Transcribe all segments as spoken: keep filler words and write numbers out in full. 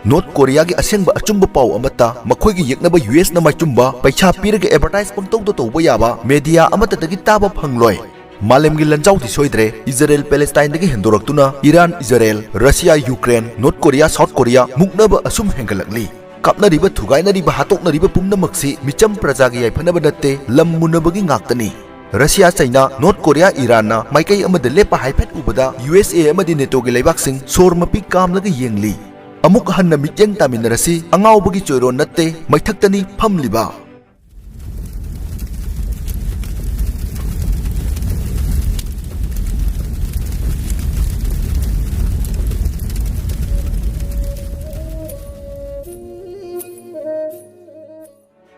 North ꯀꯣꯔꯤꯌꯥꯒꯤ ꯑꯁꯦꯡꯕ ꯑꯆꯨꯝꯕ ꯄꯥꯎ ꯑꯃꯠꯇ ꯃꯈꯣꯏꯒꯤ ꯌꯦꯛꯅꯕ ꯌꯨ ꯑꯦꯁꯅ ꯃꯥꯏꯆꯨꯝꯕ ꯄꯩꯁꯥ ꯄꯤꯔꯒ ꯑꯦꯗꯚꯔꯇꯥꯏꯁ ꯄꯪꯇꯧꯗ ꯇꯧꯕ ꯌꯥꯕ ꯃꯦꯗꯤꯌꯥ ꯑꯃꯠꯇꯗꯒꯤ ꯇꯥꯕ ꯐꯪꯂꯣꯏ꯫ ꯃꯥꯂꯦꯝꯒꯤ ꯂꯟꯖꯥꯎꯗꯤ ꯁꯣꯏꯗ꯭ꯔꯦ, ꯏꯖꯔꯦꯜ ꯄꯦꯂꯦꯁꯇꯥꯏꯟꯗꯒꯤ ꯍꯦꯟꯗꯣꯔꯛꯇꯨꯅ Iran, Israel, Russia, Ukraine, North Korea, South Korea ꯃꯨꯛꯅꯕ ꯑꯁꯨꯝ ꯍꯦꯟꯒꯠꯂꯛꯂꯤ꯫ ꯀꯥꯞꯅꯔꯤꯕ, ꯊꯨꯒꯥꯏꯅꯔꯤꯕ, ꯍꯥꯠꯇꯣꯛꯅꯔꯤꯕ ꯄꯨꯝꯅꯃꯛꯁꯤ ꯃꯤꯆꯝ ꯄ꯭ꯔꯖꯥꯒꯤ ꯌꯥꯏꯐꯅꯕ ꯅꯠꯇꯦ, ꯂꯝ ꯃꯨꯟꯅꯕꯒꯤ ꯉꯥꯛꯇꯅꯤ꯫ ꯔꯁꯤꯌꯥ, ꯆꯩꯅꯥ, ꯅꯣꯔꯠ ꯀꯣꯔꯤꯌꯥ, ꯏꯔꯥꯟꯅ ꯃꯥꯏꯀꯩ ꯑꯃꯗ ꯂꯦꯞꯄ ꯍꯥꯏꯐꯦꯠ ꯎꯕꯗ ꯌꯨ ꯑꯦꯁ ꯑꯦ ꯑꯃꯗꯤ ꯅꯦꯇꯣꯒꯤ ꯂꯩꯕꯥꯛꯁꯤꯡ ꯁꯣꯔ ꯃꯄꯤ ꯀꯥꯝꯂꯒ ꯌꯦꯡꯂꯤ꯫ ꯑꯃꯨꯛ ꯍꯟꯅ ꯃꯤꯠꯌꯦꯡ ꯇꯥꯃꯤꯟꯅꯔꯁꯤ, ꯑꯉꯥꯎꯕꯒꯤ ꯆꯣꯏꯔꯣꯟ ꯅꯠꯇꯦ, ꯃꯩꯊꯛꯇꯅꯤ ꯐꯝꯂꯤꯕ꯫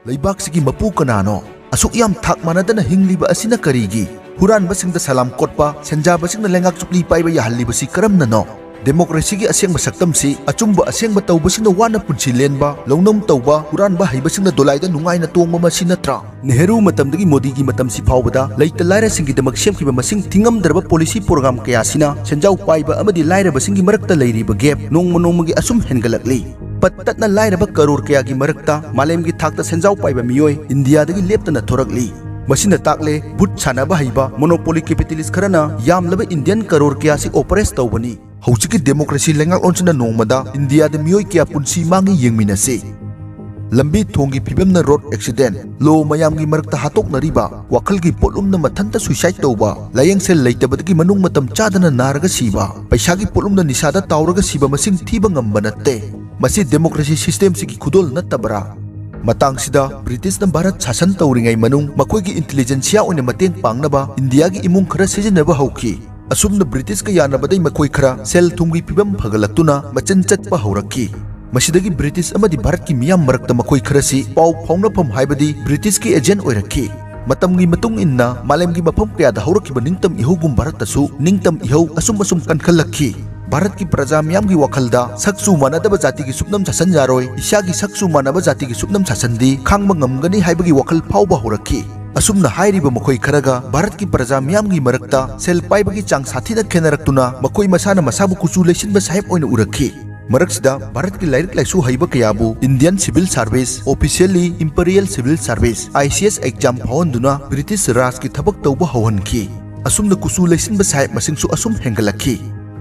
ꯂꯩꯕꯥꯛꯁꯤꯒꯤ ꯃꯄꯨ ꯀꯅꯥꯅꯣ? ꯑꯁꯨꯛ ꯌꯥꯝ ꯊꯥꯛ ꯃꯥꯟꯅꯗꯅ ꯍꯤꯡꯂꯤꯕ ꯑꯁꯤꯅ ꯀꯔꯤꯒꯤ? ꯍꯨꯔꯥꯟꯕꯁꯤꯡꯗ ꯁꯂꯥꯝ ꯀꯣꯠꯄ, ꯁꯦꯟꯖꯥꯕꯁꯤꯡꯅ ꯂꯩꯉꯥꯛ ꯆꯨꯞꯂꯤ ꯄꯥꯏꯕ ꯌꯥꯍꯜꯂꯤꯕꯁꯤ ꯀꯔꯝꯅꯅꯣ? ꯗꯦꯃꯣꯀ꯭ꯔꯦꯁꯤꯒꯤ ꯑꯁꯦꯡꯕ ꯁꯛꯇꯝꯁꯤ ꯑꯆꯨꯝꯕ ꯑꯁꯦꯡꯕ ꯇꯧꯕꯁꯤꯡꯅ ꯋꯥꯅ ꯄꯨꯟꯁꯤ ꯂꯦꯟꯕ, ꯂꯧꯅꯝ ꯇꯧꯕ, ꯍꯨꯔꯥꯟꯕ ꯍꯩꯕꯁꯤꯡꯅ ꯗꯣꯂꯥꯏꯗ ꯅꯨꯡꯉꯥꯏꯅ ꯇꯣꯡꯕ ꯃꯁꯤ ꯅꯠꯇ꯭ꯔꯥ? ꯅꯦꯍꯔꯨ ꯃꯇꯝꯗꯒꯤ ꯃꯣꯗꯤꯒꯤ ꯃꯇꯝꯁꯤ ꯐꯥꯎꯕꯗ ꯂꯩꯇ ꯂꯥꯏꯔꯁꯤꯡꯒꯤꯗꯃꯛ ꯁꯦꯝꯈꯤꯕ ꯃꯁꯤꯡ ꯊꯤꯉꯝꯗ꯭ꯔꯕ ꯄꯣꯂꯤꯁꯤ ꯄ꯭ꯔꯣꯒ꯭ꯔꯥꯝ ꯀꯌꯥꯁꯤꯅ ꯁꯦꯟꯖꯥꯎ ꯄꯥꯏꯕ ꯑꯃꯗꯤ ꯂꯥꯏꯔꯕꯁꯤꯡꯒꯤ ꯃꯔꯛꯇ ꯂꯩꯔꯤꯕ ꯒꯦꯞ ꯅꯣꯡꯃ ꯅꯣꯡꯃꯒꯤ ꯑꯁꯨꯝ ꯍꯦꯟꯒꯠꯂꯛꯂꯤ꯫ ꯄꯠ ꯇꯠꯅ ꯂꯥꯏꯔꯕ ꯀꯔꯣꯔ ꯀꯌꯥꯒꯤ ꯃꯔꯛꯇ ꯃꯥꯂꯦꯝꯒꯤ ꯊꯥꯛꯇ ꯁꯦꯟꯖꯥꯎ ꯄꯥꯏꯕ ꯃꯤꯑꯣꯏ ꯏꯟꯗꯤꯌꯥꯗꯒꯤ ꯂꯦꯞꯇꯅ ꯊꯣꯔꯛꯂꯤ꯫ ꯃꯁꯤꯅ ꯇꯥꯛꯂꯦ, ꯚꯨꯠ ꯁꯥꯟꯅꯕ ꯍꯩꯕ ꯃꯣꯅꯣꯄꯣꯂꯤ ꯀꯦꯄꯤꯇꯦꯂꯤꯁ ꯈꯔꯅ ꯌꯥꯝꯂꯕ ꯏꯟꯗꯤꯌꯟ ꯀꯔꯣꯔ ꯀꯌꯥꯁꯤ ꯑꯣꯄꯔꯦꯁ ꯇꯧꯕꯅꯤ꯫ ꯍꯧꯖꯤꯛꯀꯤ ꯗꯦꯃꯣꯀ꯭ꯔꯦꯁꯤ ꯂꯩꯉꯥꯛꯂꯣꯟꯁꯤꯅ ꯅꯣꯡꯃꯗ ꯏꯟꯗꯤꯌꯥꯗ ꯃꯤꯑꯣꯏ ꯀꯌꯥ ꯄꯨꯟꯁꯤ ꯃꯥꯡꯉꯤ ꯌꯦꯡꯃꯤꯟꯅꯁꯤ꯫ ꯂꯝꯕꯤ ꯊꯣꯡꯒꯤ ꯐꯤꯕꯝꯅ ꯔꯣꯗ ꯑꯦꯛꯁꯤꯗꯦꯟ, ꯂꯣ ꯃꯌꯥꯝꯒꯤ ꯃꯔꯛꯇ ꯍꯥꯠꯇꯣꯛꯅꯔꯤꯕ, ꯋꯥꯈꯜꯒꯤ ꯄꯣꯠꯂꯨꯝꯅ ꯃꯊꯟꯇ ꯁꯨꯏꯁꯥꯏꯗ ꯇꯧꯕ, ꯂꯥꯏꯌꯦꯡꯁꯪ ꯂꯩꯇꯕꯗꯒꯤ ꯃꯅꯨꯡ ꯃꯇꯝ ꯆꯥꯗꯅ ꯅꯥꯔꯒ ꯁꯤꯕ, ꯄꯩꯁꯥꯒꯤ ꯄꯣꯠꯂꯨꯝꯅ ꯅꯤꯁꯥꯗ ꯇꯥꯎꯔꯒ ꯁꯤꯕ ꯃꯁꯤꯡ ꯊꯤꯕ ꯉꯝꯕ ꯅꯠꯇꯦ꯫ ꯃꯁꯤ ꯗꯦꯃꯣꯀ꯭ꯔꯦꯁꯤ ꯁꯤꯁꯇꯦꯝꯁꯤꯒꯤ ꯈꯨꯗꯣꯜ ꯅꯠꯇꯕ꯭ꯔꯥ? ꯃꯇꯥꯡꯁꯤꯗ ꯕ꯭ꯔꯤꯇꯤꯁꯅ ꯚꯥꯔꯠ ꯁꯥꯁꯟ ꯇꯧꯔꯤꯉꯩ ꯃꯅꯨꯡ ꯃꯈꯣꯏꯒꯤ ꯏꯟꯇꯤꯂꯤꯖꯦꯟꯁꯤꯌꯥ ꯑꯣꯏꯅ ꯃꯇꯦꯡ ꯄꯥꯡꯅꯕ ꯏꯟꯗꯤꯌꯥꯒꯤ ꯏꯃꯨꯡ ꯈꯔ ꯁꯤꯖꯤꯟꯅꯕ ꯍꯧꯈꯤ꯫ ꯑꯁꯨꯝꯅ ꯕ꯭ꯔꯤꯇꯤꯁꯀ ꯌꯥꯅꯕꯗꯩ ꯃꯈꯣꯏ ꯈꯔ ꯁꯦꯜ ꯊꯨꯝꯒꯤ ꯐꯤꯕꯝ ꯐꯒꯠꯂꯛꯇꯨꯅ ꯃꯆꯤꯟ ꯆꯠꯄ ꯍꯧꯔꯛꯈꯤ꯫ ꯃꯁꯤꯗꯒꯤ ꯕ꯭ꯔꯤꯇꯤꯁ ꯑꯃꯗꯤ ꯚꯥꯔꯠꯀꯤ ꯃꯤꯌꯥꯝ ꯃꯔꯛꯇ ꯃꯈꯣꯏ ꯈꯔꯁꯤ ꯄꯥꯎ ꯐꯥꯎꯅꯐꯝ ꯍꯥꯏꯕꯗꯤ ꯕ꯭ꯔꯤꯇꯤꯁꯀꯤ ꯑꯦꯖꯦꯟ ꯑꯣꯏꯔꯛꯈꯤ꯫ ꯃꯇꯝꯒꯤ ꯃꯇꯨꯡ ꯏꯟꯅ ꯃꯥꯂꯦꯝꯒꯤ ꯃꯐꯝ ꯀꯌꯥꯗ ꯍꯧꯔꯛꯈꯤꯕ ꯅꯤꯡꯇꯝ ꯏꯍꯧꯒꯨꯝ ꯚꯥꯔꯠꯇꯁꯨ ꯅꯤꯡꯇꯝ ꯏꯍꯧ ꯑꯁꯨꯝ ꯑꯁꯨꯝ ꯀꯟꯈꯠꯂꯛꯈꯤ꯫ ꯚꯥꯔꯠꯀꯤ ꯄ꯭ꯔꯖꯥ ꯃꯤꯌꯥꯝꯒꯤ ꯋꯥꯈꯜꯗ ꯁꯛꯆꯨ ꯃꯥꯟꯅꯗꯕ ꯖꯥꯇꯤꯒꯤ ꯁꯨꯞꯅꯝ ꯁꯥꯁꯟ ꯌꯥꯔꯣꯏ, ꯏꯁꯥꯒꯤ ꯁꯛꯆꯨ ꯃꯥꯟꯅꯕ ꯖꯥꯇꯤꯒꯤ ꯁꯨꯞꯅꯝ ꯁꯥꯁꯟꯗꯤ ꯈꯥꯡꯕ ꯉꯝꯒꯅꯤ ꯍꯥꯏꯕꯒꯤ ꯋꯥꯈꯜ ꯐꯥꯎꯕ ꯍꯧꯔꯛꯈꯤ꯫ ꯑꯁꯨꯝꯅ ꯍꯥꯏꯔꯤꯕ ꯃꯈꯣꯏ ꯈꯔꯒ ꯚꯥꯔꯠꯀꯤ ꯄ꯭ꯔꯖꯥ ꯃꯤꯌꯥꯝꯒꯤ ꯃꯔꯛꯇ ꯁꯦꯜ ꯄꯥꯏꯕꯒꯤ ꯆꯥꯡ ꯁꯥꯊꯤꯅ ꯈꯦꯠꯅꯔꯛꯇꯨꯅ ꯃꯈꯣꯏ ꯃꯁꯥꯅ ꯃꯁꯥꯕꯨ ꯀꯨꯆꯨ ꯂꯩꯁꯤꯟꯕ ꯁꯥꯍꯦꯕ ꯑꯣꯏꯅ ꯎꯔꯛꯈꯤ꯫ ꯃꯔꯛꯁꯤꯗ ꯚꯥꯔꯠꯀꯤ ꯂꯥꯏꯔꯤꯛ ꯂꯥꯏꯁꯨ ꯍꯩꯕ ꯀꯌꯥꯕꯨ Indian Civil Service, officially Imperial Civil Service, I C S exam ꯐꯥꯎꯍꯟꯗꯨꯅ ꯕ꯭ꯔꯤꯇꯤꯁ ꯔꯥꯖꯀꯤ ꯊꯕꯛ ꯇꯧꯕ ꯍꯧꯍꯟꯈꯤ꯫ ꯑꯁꯨꯝꯅ ꯀꯨꯆꯨ ꯂꯩꯁꯤꯟꯕ ꯁꯥꯍꯦꯕ ꯃꯁꯤꯡꯁꯨ ꯑꯁꯨꯝ ꯍꯦꯟꯒꯠꯂꯛꯈꯤ꯫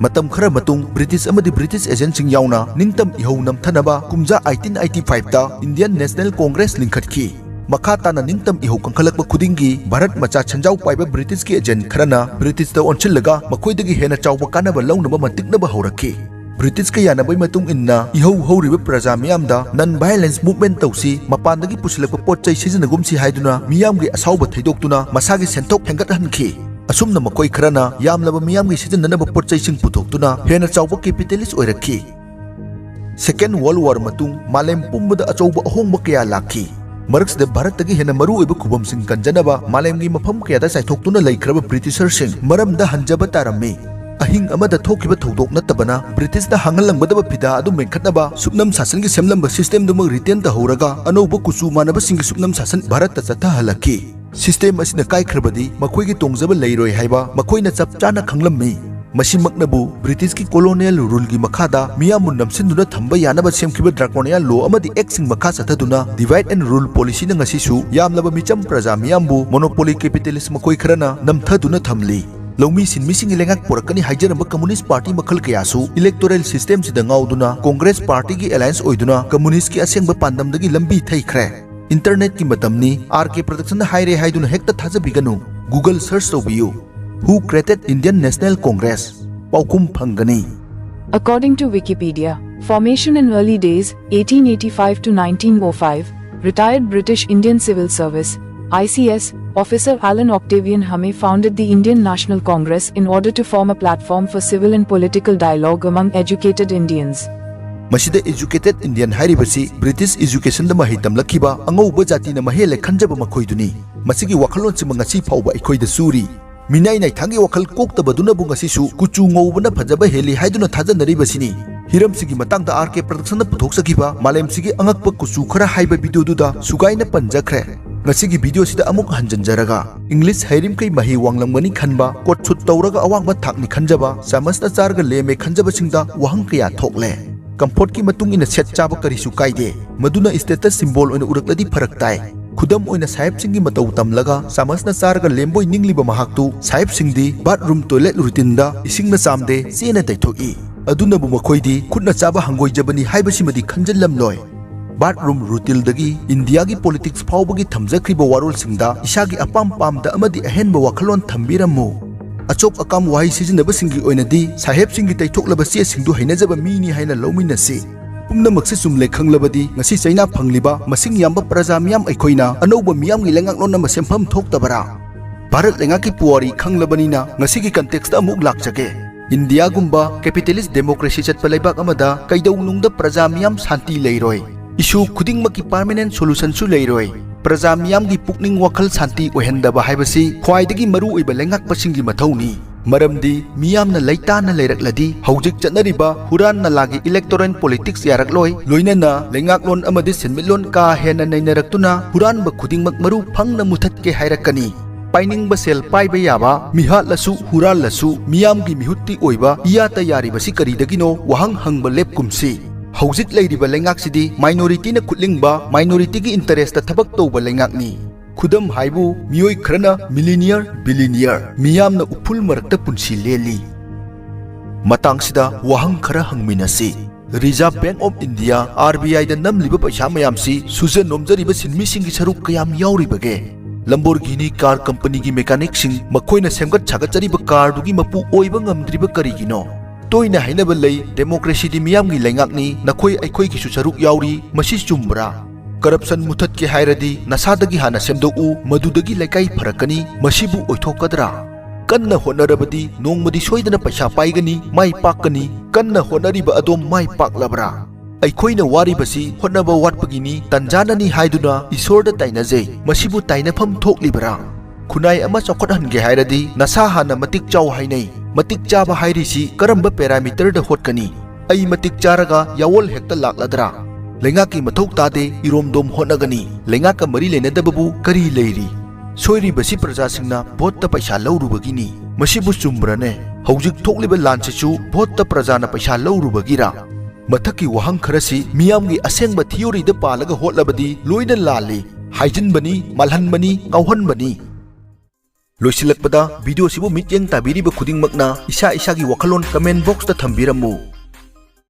ꯃꯇꯝ ꯈꯔ ꯃꯇꯨꯡ ꯕ꯭ꯔꯤꯇꯤꯁ ꯑꯃꯗꯤ ꯕ꯭ꯔꯤꯇꯤꯁ ꯑꯦꯖꯦꯟꯠꯁꯤꯡ ꯌꯥꯎꯅ ꯅꯤꯡꯇꯝ ꯏꯍꯧ ꯅꯝꯊꯅꯕ ꯀꯨꯝꯖꯥ eighteen eighty five ꯇ Indian National Congress ꯂꯤꯡꯈꯠꯈꯤ꯫ ꯃꯈꯥ ꯇꯥꯅ ꯅꯤꯡꯇꯝ ꯏꯍꯧ ꯀꯟꯈꯠꯂꯛꯄ ꯈꯨꯗꯤꯡꯒꯤ ꯚꯥꯔꯠ ꯃꯆꯥ ꯁꯦꯟꯖꯥꯎ ꯄꯥꯏꯕ ꯕ꯭ꯔꯤꯇꯤꯁꯀꯤ ꯑꯦꯖꯦꯟꯠ ꯈꯔꯅ ꯕ꯭ꯔꯤꯇꯤꯁꯇ ꯑꯣꯟꯁꯤꯜꯂꯒ ꯃꯈꯣꯏꯗꯒꯤ ꯍꯦꯟꯅ ꯆꯥꯎꯕ ꯀꯥꯟꯅꯕ ꯂꯧꯅꯕ ꯃꯇꯤꯛꯅꯕ ꯍꯧꯔꯛꯈꯤ꯫ ꯕ꯭ꯔꯤꯇꯤꯁꯀ ꯌꯥꯅꯕꯒꯤ ꯃꯇꯨꯡ ꯏꯟꯅ ꯏꯍꯧ ꯍꯧꯔꯤꯕ ꯄ꯭ꯔꯖꯥ ꯃꯤꯌꯥꯝꯗ non violence movement ꯇꯧꯁꯤ, ꯃꯄꯥꯟꯗꯒꯤ ꯄꯨꯁꯤꯜꯂꯛꯄ ꯄꯣꯠ ꯆꯩ ꯁꯤꯖꯤꯟꯅꯒꯨꯝꯁꯤ ꯍꯥꯏꯗꯨꯅ ꯃꯤꯌꯥꯝꯒꯤ ꯑꯁꯥꯎꯕ ꯊꯩꯗꯣꯛꯇꯨꯅ ꯃꯁꯥꯒꯤ ꯁꯦꯟꯊꯣꯛ ꯍꯦꯟꯒꯠꯍꯟꯈꯤ꯫ ꯑꯁꯨꯝꯅ ꯃꯈꯣꯏ ꯈꯔꯅ ꯌꯥꯝꯂꯕ ꯃꯤꯌꯥꯝꯒꯤ ꯁꯤꯖꯤꯟꯅꯅꯕ ꯄꯣꯠ ꯆꯩꯁꯤꯡ ꯄꯨꯊꯣꯛꯇꯨꯅ ꯍꯦꯟꯅ ꯆꯥꯎꯕ capitalist ꯑꯣꯏꯔꯛꯈꯤ꯫ Second World War ꯃꯇꯨꯡ ꯃꯥꯂꯦꯝ ꯄꯨꯝꯕꯗ ꯑꯆꯧꯕ ꯑꯍꯣꯡꯕ ꯀꯌꯥ ꯂꯥꯛꯈꯤ꯫ ꯃꯔꯛꯁꯤꯗ ꯚꯥꯔꯠꯇꯒꯤ ꯍꯦꯟꯅ ꯃꯔꯨꯑꯣꯏꯕ ꯈꯨꯕꯝꯁꯤꯡ ꯀꯟꯖꯅꯕ ꯃꯥꯂꯦꯝꯒꯤ ꯃꯐꯝ ꯀꯌꯥꯗ ꯆꯥꯏꯊꯣꯛꯇꯨꯅ ꯂꯩꯈ꯭ꯔꯕ ꯕ꯭ꯔꯤꯇꯤꯁꯔꯁꯤꯡ ꯃꯔꯝꯗ ꯍꯟꯖꯕ ꯇꯥꯔꯝꯃꯤ꯫ ꯑꯍꯤꯡ ꯑꯃꯗ ꯊꯣꯛꯈꯤꯕ ꯊꯧꯗꯣꯛ ꯅꯠꯇꯕꯅ ꯕ꯭ꯔꯤꯇꯤꯁꯅ ꯍꯥꯡꯍꯜꯂꯝꯒꯗꯕ ꯐꯤꯗꯥ ꯑꯗꯨ ꯃꯦꯟꯈꯠꯅꯕ ꯁꯨꯞꯅꯝ ꯁꯥꯁꯟꯒꯤ ꯁꯦꯝꯂꯝꯕ system ꯗꯨꯃꯛ retain ꯇꯧꯍꯧꯔꯒ ꯑꯅꯧꯕ ꯀꯨꯆꯨ ꯃꯥꯟꯅꯕꯁꯤꯡꯒꯤ ꯁꯨꯞꯅꯝ ꯁꯥꯁꯟ ꯚꯥꯔꯠꯇ ꯆꯠꯊꯍꯜꯂꯛꯈꯤ꯫ System ꯑꯁꯤꯅ ꯀꯥꯏꯈ꯭ꯔꯕꯗꯤ ꯃꯈꯣꯏꯒꯤ ꯇꯣꯡꯖꯕ ꯂꯩꯔꯣꯏ ꯍꯥꯏꯕ ꯃꯈꯣꯏꯅ ꯆꯞ ꯆꯥꯅ ꯈꯪꯂꯝꯃꯤ꯫ ꯃꯁꯤꯃꯛꯅꯕꯨ ꯕ꯭ꯔꯤꯇꯤꯁꯀꯤ colonial rule ꯒꯤ ꯃꯈꯥꯗ ꯃꯤꯌꯥꯝꯕꯨ ꯅꯝꯁꯤꯟꯗꯨꯅ ꯊꯝꯕ ꯌꯥꯅꯕ ꯁꯦꯝꯈꯤꯕ draconian law ꯑꯃꯗꯤ act ꯁꯤꯡ ꯃꯈꯥ ꯆꯠꯊꯗꯨꯅ divide and rule policy ꯅ ꯉꯁꯤꯁꯨ ꯌꯥꯝꯂꯕ ꯃꯤꯆꯝ ꯄ꯭ꯔꯖꯥ ꯃꯤꯌꯥꯝꯕꯨ monopoly capitalist ꯃꯈꯣꯏ ꯈꯔꯅ ꯅꯝꯊꯗꯨꯅ ꯊꯝꯂꯤ꯫ ꯂꯧꯃꯤ ꯁꯤꯟꯃꯤꯁꯤꯡꯒꯤ ꯂꯩꯉꯥꯛ ꯄꯨꯔꯛꯀꯅꯤ ꯍꯥꯏꯖꯔꯝꯕ communist party ꯃꯈꯜ ꯀꯌꯥꯁꯨ electoral system ꯁꯤꯗ ꯉꯥꯎꯗꯨꯅ Congress party ꯒꯤ alliance ꯑꯣꯏꯗꯨꯅ communist ꯀꯤ ꯑꯁꯦꯡꯕ ꯄꯥꯟꯗꯝꯗꯒꯤ ꯂꯝꯕꯤ ꯊꯩꯈ꯭ꯔꯦ꯫ Internet ꯀꯤ ꯃꯇꯝꯅꯤ, R K Production ꯅ ꯍꯥꯏꯔꯦ ꯍꯥꯏꯗꯨꯅ ꯍꯦꯛꯇ ꯊꯥꯖꯕꯤꯒꯅꯨ꯫ Google search ꯇꯧꯕꯤꯌꯨ꯫ Who created Indian National Congress? ꯄꯥꯎꯈꯨꯝ ꯐꯪꯒꯅꯤ꯫ According to Wikipedia, formation in early days, eighteen eighty-five to nineteen oh five, retired British Indian Civil Service, I C S, officer Alan Octavian Hume founded the Indian National Congress in order to form a platform for civil and political dialogue among educated Indians. ꯃꯁꯤꯗ educated Indian ꯍꯥꯏꯔꯤꯕꯁꯤ British education ꯗ ꯃꯍꯩ ꯇꯝꯂꯛꯈꯤꯕ ꯑꯉꯧꯕ ꯖꯥꯇꯤꯅ ꯃꯍꯦꯜꯂꯦ ꯈꯟꯖꯕ ꯃꯈꯣꯏꯗꯨꯅꯤ꯫ ꯃꯁꯤꯒꯤ ꯋꯥꯈꯜꯂꯣꯟꯁꯤꯃ ꯉꯁꯤ ꯐꯥꯎꯕ ꯑꯩꯈꯣꯏꯗ ꯆꯨꯔꯤ꯫ ꯃꯤꯅꯥꯏ ꯅꯥꯏꯊꯥꯡꯒꯤ ꯋꯥꯈꯜ ꯀꯣꯛꯇꯕꯗꯨꯅꯕꯨ ꯉꯁꯤꯁꯨ ꯀꯨꯆꯨ ꯉꯧꯕꯅ ꯐꯖꯕ ꯍꯦꯜꯂꯤ ꯍꯥꯏꯗꯨꯅ ꯊꯥꯖꯅꯔꯤꯕꯁꯤꯅꯤ꯫ ꯍꯤꯔꯝꯁꯤꯒꯤ ꯃꯇꯥꯡꯗ R K Production ꯅ ꯄꯨꯊꯣꯛꯆꯈꯤꯕ ꯃꯥꯂꯦꯝꯁꯤꯒꯤ ꯑꯉꯛꯄ ꯀꯨꯆꯨ ꯈꯔ ꯍꯥꯏꯕ video ꯗꯨꯗ ꯁꯨꯒꯥꯏꯅ ꯄꯟꯖꯈ꯭ꯔꯦ꯫ ꯉꯁꯤꯒꯤ video ꯁꯤꯗ ꯑꯃꯨꯛ ꯍꯟꯖꯤꯟꯖꯔꯒ, English ꯍꯩꯔꯤꯃꯈꯩ ꯃꯍꯩ ꯋꯥꯡꯂꯝꯒꯅꯤ ꯈꯟꯕ, coat suit ꯇꯧꯔꯒ ꯑꯋꯥꯡꯕ ꯊꯥꯛꯅꯤ ꯈꯟꯖꯕ, ꯆꯥꯃꯁꯅ ꯆꯥꯔꯒ ꯂꯦꯝꯃꯦ ꯈꯟꯖꯕꯁꯤꯡꯗ ꯋꯥꯍꯪ ꯀꯌꯥ ꯊꯣꯛꯂꯦ꯫ Comfortꯀꯤ ꯃꯇꯨꯡ ꯏꯟꯅ ꯁꯦꯠ ꯆꯥꯕ ꯀꯔꯤꯁꯨ ꯀꯥꯏꯗꯦ꯫ ꯃꯗꯨꯅ status symbol ꯑꯣꯏꯅ ꯎꯔꯛꯂꯗꯤ ꯐꯔꯛ ꯇꯥꯏ꯫ ꯈꯨꯗꯝ ꯑꯣꯏꯅ ꯁꯥꯍꯦꯕꯁꯤꯡꯒꯤ ꯃꯇꯧ ꯇꯝꯂꯒ ꯆꯥꯃꯁꯅ ꯆꯥꯔꯒ ꯂꯦꯝꯕꯣꯏ ꯅꯤꯡꯂꯤꯕ ꯃꯍꯥꯛꯇꯨ ꯁꯥꯍꯦꯕꯁꯤꯡꯗꯤ bathroom toilet routineꯗ ꯏꯁꯤꯡꯅ ꯆꯥꯝꯗꯦ, ꯆꯦꯅ ꯇꯩꯊꯣꯛꯏ꯫ ꯑꯗꯨꯅꯕꯨ ꯃꯈꯣꯏꯗꯤ ꯈꯨꯠꯅ ꯆꯥꯕ ꯍꯪꯒꯣꯏꯖꯕꯅꯤ ꯍꯥꯏꯕꯁꯤꯃꯗꯤ ꯈꯟꯖꯤꯜꯂꯝꯂꯣꯏ꯫ Bathroom routineꯗꯒꯤ ꯏꯟꯗꯤꯌꯥꯒꯤ politics ꯐꯥꯎꯕꯒꯤ ꯊꯝꯖꯈ꯭ꯔꯤꯕ ꯋꯥꯔꯣꯜꯁꯤꯡꯗ ꯏꯁꯥꯒꯤ ꯑꯄꯥꯝ ꯄꯥꯝꯗ ꯑꯃꯗꯤ ꯑꯍꯦꯟꯕ ꯋꯥꯈꯜꯂꯣꯟ ꯊꯝꯕꯤꯔꯝꯃꯨ꯫ ꯑꯆꯣꯞ ꯑꯀꯥꯝ ꯋꯥꯍꯩ ꯁꯤꯖꯤꯟꯅꯕꯁꯤꯡꯒꯤ ꯑꯣꯏꯅꯗꯤ ꯁꯥꯍꯦꯕꯁꯤꯡꯒꯤ ꯇꯩꯊꯣꯛꯂꯕ ꯆꯦꯁꯤꯡꯗꯨ ꯍꯩꯅꯖꯕ ꯃꯤꯅꯤ ꯍꯥꯏꯅ ꯂꯧꯃꯤꯟꯅꯁꯤ꯫ ꯄꯨꯝꯅꯃꯛꯁꯤ ꯆꯨꯝꯂꯦ ꯈꯪꯂꯕꯗꯤ ꯉꯁꯤ ꯆꯩꯅꯥ ꯐꯪꯂꯤꯕ ꯃꯁꯤꯡ ꯌꯥꯝꯕ ꯄ꯭ꯔꯖꯥ ꯃꯤꯌꯥꯝ ꯑꯩꯈꯣꯏꯅ ꯑꯅꯧꯕ ꯃꯤꯌꯥꯝꯒꯤ ꯂꯩꯉꯥꯛꯂꯣꯟ ꯑꯃ ꯁꯦꯝꯐꯝ ꯊꯣꯛꯇꯕꯔꯥ? ꯚꯥꯔꯠ ꯂꯩꯉꯥꯛꯀꯤ ꯄꯨꯋꯥꯔꯤ ꯈꯪꯂꯕꯅꯤꯅ ꯉꯁꯤꯒꯤ contextꯇ ꯑꯃꯨꯛ ꯂꯥꯛꯆꯒꯦ꯫ ꯏꯟꯗꯤꯌꯥꯒꯨꯝꯕ capitalist democracy ꯆꯠꯄ ꯂꯩꯕꯥꯛ ꯑꯃꯗ ꯀꯩꯗꯧꯅꯨꯡꯗ ꯄ꯭ꯔꯖꯥ ꯃꯤꯌꯥꯝ ꯁꯥꯟꯇꯤ ꯂꯩꯔꯣꯏ꯫ Issue ꯈꯨꯗꯤꯡꯃꯛꯀꯤ permanent solutionꯁꯨ ꯂꯩꯔꯣꯏ꯫ ꯄ꯭ꯔꯖꯥ ꯃꯤꯌꯥꯝꯒꯤ ꯄꯨꯛꯅꯤꯡ ꯋꯥꯈꯜ ꯁꯥꯟꯇꯤ ꯑꯣꯏꯍꯟꯗꯕ ꯍꯥꯏꯕꯁꯤ ꯈ꯭ꯋꯥꯏꯗꯒꯤ ꯃꯔꯨꯑꯣꯏꯕ ꯂꯩꯉꯥꯛꯄꯁꯤꯡꯒꯤ ꯃꯊꯧꯅꯤ꯫ ꯃꯔꯝꯗꯤ ꯃꯤꯌꯥꯝꯅ ꯂꯩꯇꯥꯅ ꯂꯩꯔꯛꯂꯗꯤ ꯍꯧꯖꯤꯛ ꯆꯠꯅꯔꯤꯕ ꯍꯨꯔꯥꯟ ꯅꯂꯥꯒꯤ electoral politics ꯌꯥꯔꯛꯂꯣꯏ, ꯂꯣꯏꯅꯅ ꯂꯩꯉꯥꯛꯂꯣꯟ ꯑꯃꯗꯤ ꯁꯦꯟꯃꯤꯠꯂꯣꯟ ꯀꯥ ꯍꯦꯟꯅ ꯅꯩꯅꯔꯛꯇꯨꯅ ꯍꯨꯔꯥꯟꯕ ꯈꯨꯗꯤꯡꯃꯛ ꯃꯔꯨ ꯐꯪꯅ ꯃꯨꯊꯠꯀꯦ ꯍꯥꯏꯔꯛꯀꯅꯤ꯫ ꯄꯥꯏꯅꯤꯡꯕ ꯁꯦꯜ ꯄꯥꯏꯕ ꯌꯥꯕ, ꯃꯤꯍꯥꯠꯂꯁꯨ ꯍꯨꯔꯥꯜꯂꯁꯨ ꯃꯤꯌꯥꯝꯒꯤ ꯃꯤꯍꯨꯠꯇꯤ ꯑꯣꯏꯕ ꯏꯌꯥꯇ ꯌꯥꯔꯤꯕꯁꯤ ꯀꯔꯤꯗꯒꯤꯅꯣ? ꯋꯥꯍꯪ ꯍꯪꯕ ꯂꯦꯞꯀꯨꯝꯁꯤ꯫ ꯍꯧꯖꯤꯛ ꯂꯩꯔꯤꯕ ꯂꯩꯉꯥꯛꯁꯤꯗꯤ minorityꯅ ꯈꯨꯠꯂꯤꯡꯕ, minorityꯒꯤ interestꯇ ꯊꯕꯛ ꯇꯧꯕ ꯂꯩꯉꯥꯛꯅꯤ꯫ ꯈꯨꯗꯝ ꯍꯥꯏꯕꯨ ꯃꯤꯑꯣꯏ ꯈꯔꯅ millionaire, billionaire, ꯃꯤꯌꯥꯝꯅ ꯎꯐꯨꯜ ꯃꯔꯛꯇ ꯄꯨꯟꯁꯤ ꯂꯦꯜꯂꯤ꯫ ꯃꯇꯥꯡꯁꯤꯗ ꯋꯥꯍꯪ ꯈꯔ ꯍꯪꯃꯤꯟꯅꯁꯤ꯫ Reserve Bank of India, RBIꯗ ꯅꯝꯂꯤꯕ ꯄꯩꯁꯥ ꯃꯌꯥꯝꯁꯤ ꯁꯨꯖ ꯅꯣꯝꯖꯔꯤꯕ ꯁꯤꯟꯃꯤꯁꯤꯡꯒꯤ ꯁꯔꯨꯛ ꯀꯌꯥꯝ ꯌꯥꯎꯔꯤꯕꯒꯦ? Lamborghini car companyꯒꯤ mechanicꯁꯤꯡ, ꯃꯈꯣꯏꯅ ꯁꯦꯝꯒꯠ ꯁꯥꯒꯠꯆꯔꯤꯕ carꯗꯨꯒꯤ ꯃꯄꯨ ꯑꯣꯏꯕ ꯉꯝꯗ꯭ꯔꯤꯕ ꯀꯔꯤꯒꯤꯅꯣ? ꯇꯣꯏꯅ ꯍꯥꯏꯅꯕ ꯂꯩ, democracyꯗꯤ ꯃꯤꯌꯥꯝꯒꯤ ꯂꯩꯉꯥꯛꯅꯤ, ꯅꯈꯣꯏ ꯑꯩꯈꯣꯏꯒꯤꯁꯨ ꯁꯔꯨꯛ ꯌꯥꯎꯔꯤ, ꯃꯁꯤ ꯆꯨꯝꯕ꯭ꯔꯥ? Corruption ꯃꯨꯊꯠꯀꯦ ꯍꯥꯏꯔꯗꯤ ꯅꯁꯥꯗꯒꯤ ꯍꯥꯟꯅ ꯁꯦꯝꯗꯣꯛꯎ, ꯃꯗꯨꯗꯒꯤ ꯂꯩꯀꯥꯏ ꯐꯔꯛꯀꯅꯤ, ꯃꯁꯤꯕꯨ ꯑꯣꯏꯊꯣꯛꯀꯗ꯭ꯔꯥ? ꯀꯟꯅ ꯍꯣꯠꯅꯔꯕꯗꯤ ꯅꯣꯡꯃꯗꯤ ꯁꯣꯏꯗꯅ ꯄꯩꯁꯥ ꯄꯥꯏꯒꯅꯤ, ꯃꯥꯏ ꯄꯥꯛꯀꯅꯤ꯫ ꯀꯟꯅ ꯍꯣꯠꯅꯔꯤꯕ ꯑꯗꯣꯝ ꯃꯥꯏ ꯄꯥꯛꯂꯕ꯭ꯔꯥ? ꯑꯩꯈꯣꯏꯅ ꯋꯥꯔꯤꯕꯁꯤ ꯍꯣꯠꯅꯕ ꯋꯥꯠꯄꯒꯤꯅꯤ, ꯇꯟꯖꯥꯅꯅꯤ ꯍꯥꯏꯗꯨꯅ ꯏꯁꯣꯔꯗ ꯇꯥꯏꯅꯖꯩ꯫ ꯃꯁꯤꯕꯨ ꯇꯥꯏꯅꯐꯝ ꯊꯣꯛꯂꯤꯕ꯭ꯔꯥ? ꯈꯨꯟꯅꯥꯏ ꯑꯃ ꯆꯥꯎꯈꯠꯍꯟꯒꯦ ꯍꯥꯏꯔꯗꯤ ꯅꯁꯥ ꯍꯥꯟꯅ ꯃꯇꯤꯛ ꯆꯥꯎ ꯍꯥꯏꯅꯩ꯫ ꯃꯇꯤꯛ ꯆꯥꯕ ꯍꯥꯏꯔꯤꯁꯤ ꯀꯔꯝꯕ parameterꯗ ꯍꯣꯠꯀꯅꯤ? ꯑꯩ ꯃꯇꯤꯛ ꯆꯥꯔꯒ ꯌꯥꯑꯣꯜ ꯍꯦꯛꯇ ꯂꯥꯛꯂꯗ꯭ꯔꯥ? ꯂꯩꯉꯥꯛꯀꯤ ꯃꯊꯧ ꯇꯥꯗꯦ, ꯏꯔꯣꯝꯗꯣꯝ ꯍꯣꯠꯅꯒꯅꯤ꯫ ꯂꯩꯉꯥꯛꯀ ꯃꯔꯤ ꯂꯩꯅꯗꯕꯕꯨ ꯀꯔꯤ ꯂꯩꯔꯤ? ꯁꯣꯏꯔꯤꯕꯁꯤ ꯄ꯭ꯔꯖꯥꯁꯤꯡꯅ ꯚꯣꯠꯇ ꯄꯩꯁꯥ ꯂꯧꯔꯨꯕꯒꯤꯅꯤ꯫ ꯃꯁꯤꯕꯨ ꯆꯨꯝꯕ꯭ꯔꯅꯦ? ꯍꯧꯖꯤꯛ ꯊꯣꯛꯂꯤꯕ ꯂꯥꯟꯁꯤꯁꯨ ꯚꯣꯠꯇ ꯄ꯭ꯔꯖꯥꯅ ꯄꯩꯁꯥ ꯂꯧꯔꯨꯕꯒꯤꯔꯥ? ꯃꯊꯛꯀꯤ ꯋꯥꯍꯪ ꯈꯔꯁꯤ ꯃꯤꯌꯥꯝꯒꯤ ꯑꯁꯦꯡꯕ theoryꯗ ꯄꯥꯜꯂꯒ ꯍꯣꯠꯂꯕꯗꯤ ꯂꯣꯏꯅ ꯂꯥꯜꯂꯤ, ꯍꯥꯏꯖꯤꯟꯕꯅꯤ, ꯃꯥꯜꯍꯟꯕꯅꯤ, ꯉꯥꯎꯍꯟꯕꯅꯤ꯫ ꯂꯣꯏꯁꯤꯜꯂꯛꯄꯗ videoꯁꯤꯕꯨ ꯃꯤꯠꯌꯦꯡ ꯇꯥꯕꯤꯔꯤꯕ ꯈꯨꯗꯤꯡꯃꯛꯅ ꯏꯁꯥ ꯏꯁꯥꯒꯤ ꯋꯥꯈꯜꯂꯣꯟ comment boxꯇ ꯊꯝꯕꯤꯔꯝꯃꯨ꯫